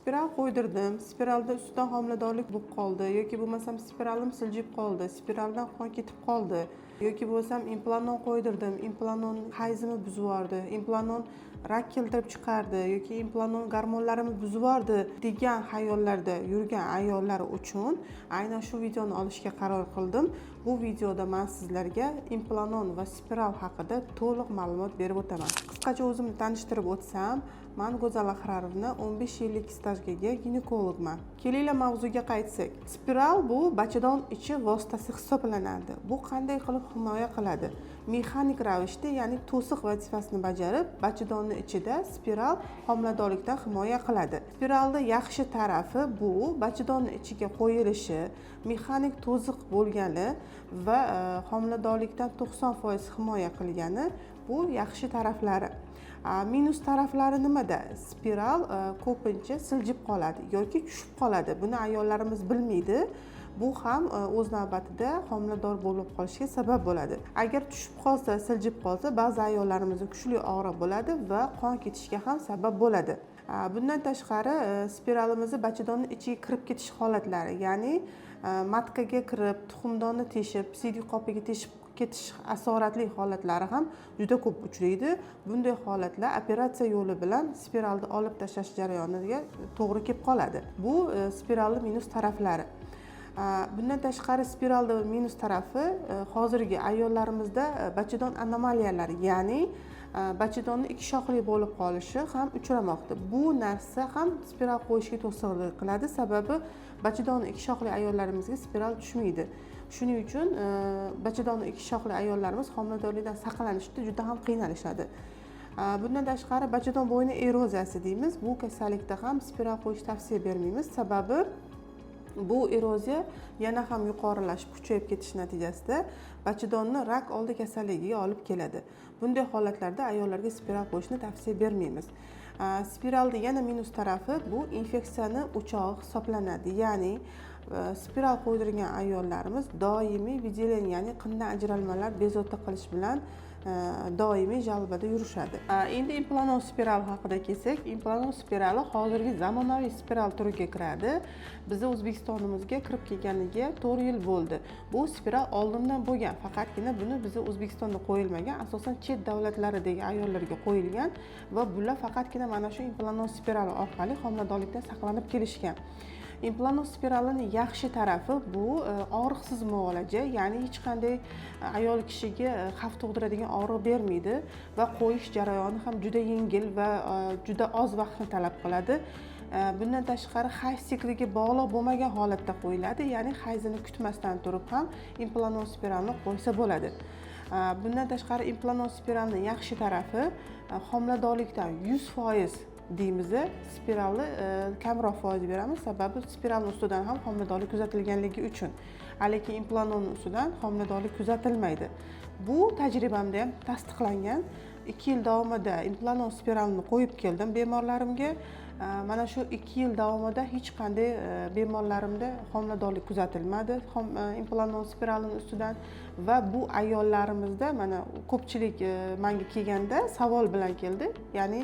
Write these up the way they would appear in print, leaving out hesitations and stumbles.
Spiral qo'ydirdim, spiralda ustidan homiladorlik bo'lib qoldi yoki bo'lmasam spiralim siljib qoldi, spiraldan qon ketib qoldi yoki bo'lmasam implanon qo'ydirdim, implanon hayzimni buzib yubordi, implanon rak keltirib chiqardi yoki implanon gormonlarimni buzib yubordi degan xayollarda yurgan ayollar uchun aynan shu videoni olishga qaror qildim. Bu videoda man sizlarga implanon va spiral haqida to'liq ma'lumot berib o'taman. Qisqacha o'zimni tanishtirib o'tsam, man Go'zal Ahrarovna, 15 yillik stajga ega ginekologman. Kelinglar, mavzuga qaytsak. Spiral bu bachadon ichi vositasi hisoblanadi. Bu qanday qilib himoya qiladi? Mexanik ravishda, ya'ni to'siq vazifasini bajarib, bachadonni ichida spiral homiladorlikdan himoya qiladi. Spiralni yaxshi tarafi bu bachadonni ichiga qo'yilishi, mexanik to'siq bo'lgani va homiladorlikdan 90% himoya qilgani, bu yaxshi taraflari. Minus taraflari nimada? Spiral ko'pincha siljib qoladi yoki tushib qoladi. Buni ayollarimiz bilmaydi. Bu ham o'z navbatida homilador bo'lib qolishiga sabab bo'ladi. Agar tushib qolsa, siljib qolsa, ba'zi ayollarimizda kuchli og'riq bo'ladi va qon ketishiga ham sabab bo'ladi. Bundan tashqari, spiralimizni bachadonni ichiga kirib ketish holatlari, ya'ni матка ga kirib, tuxumdonni teshib, siydik qopiga teshib ketish asoratli holatlari ham juda ko'p uchraydi. Bunday holatlar operatsiya yo'li bilan spiralni olib tashlash jarayoniga to'g'ri kelib qoladi. Bu spiralni minus taraflari. Bundan tashqari, spiralni minus tarafi hozirgi ayollarimizda bachadon anomaliyalari, ya'ni bachadonni ikki shoxli bo'lib qolishi ham uchramoqda. Bu narsa ham spiral qo'yishga to'sqinlik qiladi, sababi bachadonni ikki shoxli ayollarimizga spiral tushmaydi. Shuning uchun bachadonni ikki shoxli ayollarimiz homiladorlikdan saqlanishda juda ham qiynalishadi. Bundan tashqari, bachadon bo'yni eroziyasi deymiz. Bu kasallikda ham spiral qo'yish tavsiya bermaymiz, sababi bu eroziya yana ham yuqorilashib, kuchayib ketishi natijasida bachadonni rak oldi kasalligiga olib keladi. Bunday holatlarda ayollarga spiral qo'yishni tavsiya bermaymiz. Spiralni yana minus tarafi bu infeksiyani o'chog'i hisoblanadi, ya'ni spiral qo'ydirgan ayollarimiz doimiy выделение, ya'ni qindan ajralmalar bezovta qilish bilan doimiy жалоба da yurishadi. Endi implanon spiral haqida kelsak, implanon spirali hozirgi zamonaviy spiral turiga kiradi. Bizni O'zbekistonimizga kirib kelganiga 4 yil bo'ldi. Bu spiral oldindan bo'lgan, faqatgina buni bizni O'zbekistonda qo'yilmagan, asosan chet davlatlaridagi ayollarga qo'yilgan va bular faqatgina mana shu implanon spirali orqali homiladorlikdan saqlanib kelishgan. Implanon spiralini yaxshi tarafi bu og'riqsiz muolaja, ya'ni hech qanday ayol kishiga xavf tug'diradigan og'riq bermaydi va qo'yish jarayoni ham juda yengil va juda oz vaqtni talab qiladi. Bundan tashqari, hayz sikliga bog'liq bo'lmagan holatda qo'yiladi, ya'ni hayzini kutmasdan turib ham implanon spiralni qo'ysa bo'ladi. Bundan tashqari, implanon spiralni yaxshi tarafi homiladorlikdan 100% deymiz, spiralni kamroq foiz beramiz, sababi spiralni ustidan ham homiladorlik kuzatilganligi uchun, lekin implanonni ustidan homiladorlik kuzatilmaydi. Bu tajribamda ham tasdiqlangan. 2 yil davomida implanon spiralni qo'yib keldim bemorlarimga. Mana shu 2 yil davomida hech qanday bemorlarimda homiladorlik kuzatilmadi implanon spiralini ustidan. Va bu ayollarimizda mana ko'pchilik manga kelganda savol bilan keldi, ya'ni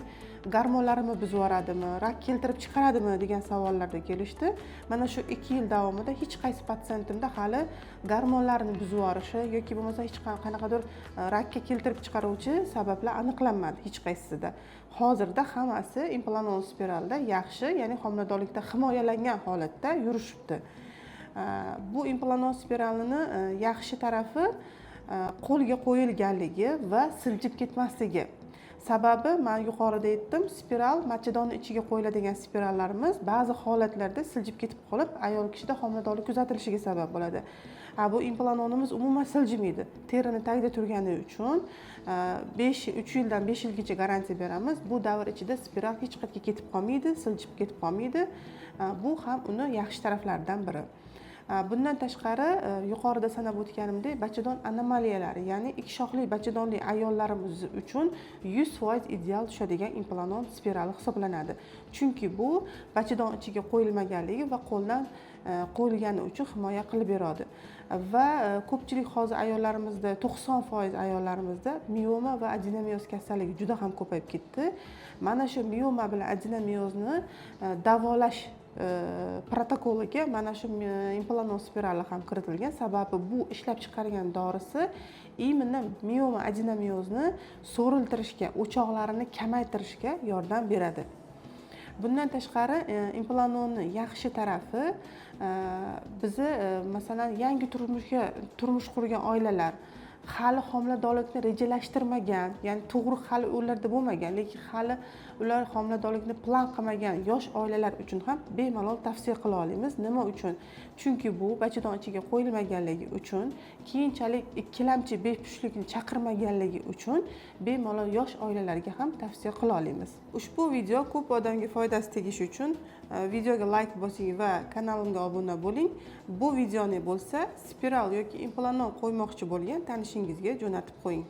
gormonlarimni buzib yuboradimi, rak keltirib chiqaradimi degan savollarda kelishdi. Mana shu 2 yil davomida hech qaysi patsientimda hali gormonlarni buzib yuborishi yoki bo'lmasa hech qanaqadir rakka keltirib chiqaruvchi sabablar aniqlanmadi hech qaysisida. Hozirda hammasi implanon spiralda yaxshi, ya'ni homiladorlikda himoyalangan holatda yurishibdi. Bu implanon spiralini yaxshi tarafi qo'lga qo'yilganligi va siljib ketmasligi. Sababi man yuqorida aytdim, spiral machadonni ichiga qo'yiladigan spirallarimiz ba'zi holatlarda siljib ketib qolib, ayol kishida homiladorlik kuzatilishiga sabab bo'ladi. A bu implanonimiz umuman siljimaydi, terini tagida turgani uchun 3 yildan 5 yilgacha garantiya beramiz. Bu davr ichida spiral hech qayerga ketib qolmaydi, siljib ketib qolmaydi. Bu ham uni yaxshi taraflaridan biri. Bundan tashqari, yuqorida sanab o'tganimdek, bachadon anomaliyalari, ya'ni ikki shoxli bachadonli ayollarimiz uchun 100% ideal tushadigan Implanon spirali hisoblanadi, chunki bu bachadon ichiga qo'yilmaganligi va qo'ldan qo'yilgani uchun himoya qilib beradi. Va ko'pchilik hozir ayollarimizda, 90% ayollarimizda mioma va adenomioz kasalligi juda ham ko'payib ketdi. Mana shu mioma bilan adenomiozni davolash protokoliga mana shu Implanon spirali ham kiritilgan. Sababi bu ishlab chiqargan dorisi именно mioma, adenomiozni so'riltirishga, o'choqlarini kamaytirishga yordam beradi. Bundan tashqari, Implanonni yaxshi tarafi, bizni masalan, yangi turmush qurgan oilalar, hali homiladorlikni rejalashtirmagan, ya'ni tug'ruq hali ularda bo'lmagan, lekin hali ular homiladorlikni plan qilmagan yosh oilalar uchun ham bemalol tavsiya qila olamiz. Nima uchun? Chunki bu bachadon ichiga qo'yilmaganligi uchun, keyinchalik ikkilamchi bepushtlikni chaqirmaganligi uchun bemalol yosh oilalarga ham tavsiya qila olamiz. Ushbu video ko'p odamga foydasi tegishi uchun videoga layk bosing va kanalimga obuna bo'ling. Bu videoni bo'lsa spiral yoki Implanon qo'ymoqchi bo'lgan tanishingizga jo'natib qo'ying.